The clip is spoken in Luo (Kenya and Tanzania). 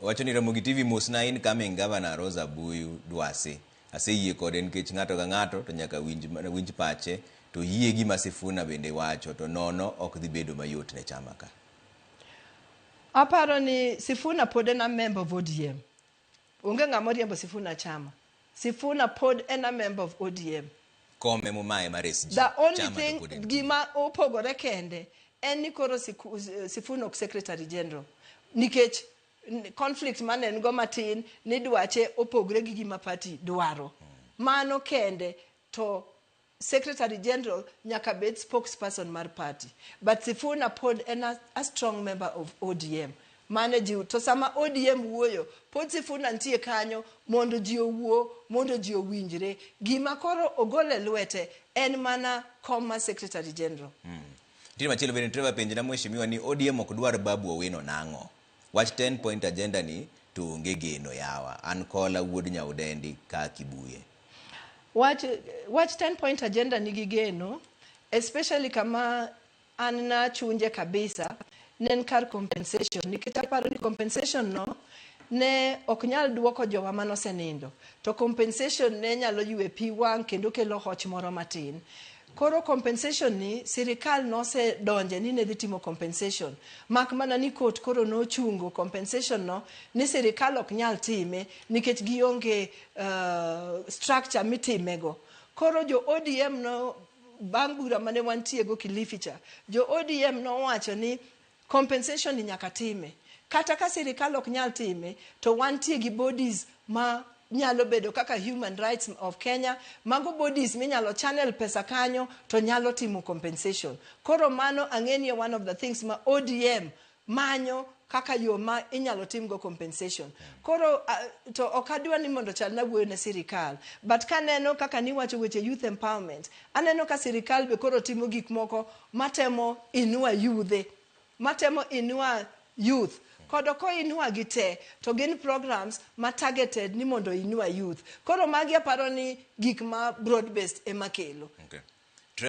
Wacho ni Ramogi TV mosna incoming governor Rosa Buyu Dwasi. Aseyie kode nikech ng'ato ka ng'ato to nyaka winj, winj pache to yie gima Sifuna bende wacho to nono ok dhi bedo mayot ne chama ka. Aparo ni Sifuna pod en a member of ODM. Onge ng'ama oriembo Sifuna chama. Sifuna pod en a member of ODM. Kome momaye mar SG. The only Chama to thing pod en. Gima opogore kende en ni koro Sifuna ok secretary general nikech conflict mane en go matin ni dwache opogre gi gima party dwaro. Mano kende to secretary general nyaka bed spokesperson mar party. But Sifuna pod en a strong member of ODM. Mane ji to sama ODM wuoyo pod Sifuna nitie kanyo mondo ji owuo, mondo ji owinjre. Gima koro ogol e lwete en mana kom mar secretary general. Nitie machielo bende Trevor penjna mheshimiwa ni ODM ok dwar Babu Owino nang'o? Wach 10 point agenda ni to onge geno yawa. An Kola wuod Nyaudendi ka Kibuye. Wach 10 point agenda nigi geno, especially kama an nachunje kabisa ne en kar compensation, nikech aparo ni compensation no ne ok nyal duoko jowa manosenindo to compensation ne nyalo ywe pi wang' kendo kelo hoch moro matin. Koro compensation ni sirikal nosedonje ni ne dhi timo compensation, mak mana ni court koro nochungo compensation no ni sirikal ok nyal time nikech gionge structure mitimego. Koro jo ODM no bang' bura mane wantie go Kilifi cha, jo ODM nowacho ni compensation ni nyaka time. Kata ka sirikal ok nyal time, to wantie gi bodies ma nyalo bedo kaka Human Rights of Kenya, mago bodies minyalo channel pesa kanyo to nyalo timo compensation. Koro mano ang'e ni one of the things ma ODM manyo kaka yo ma inyalo timgo compensation. Koro to ok adwa ni mondo chal na wuoyo ne sirikal, but kaneno kaka niwacho weche youth empowerment, aneno ka sirikal be koro timo gik moko matemo inua yudhe, matemo inua youth. Kodo koinua gi te, to gin programs ma targeted ni mondo inua youth. Koro magi aparo ni gik ma broad based ema kelo. Okay.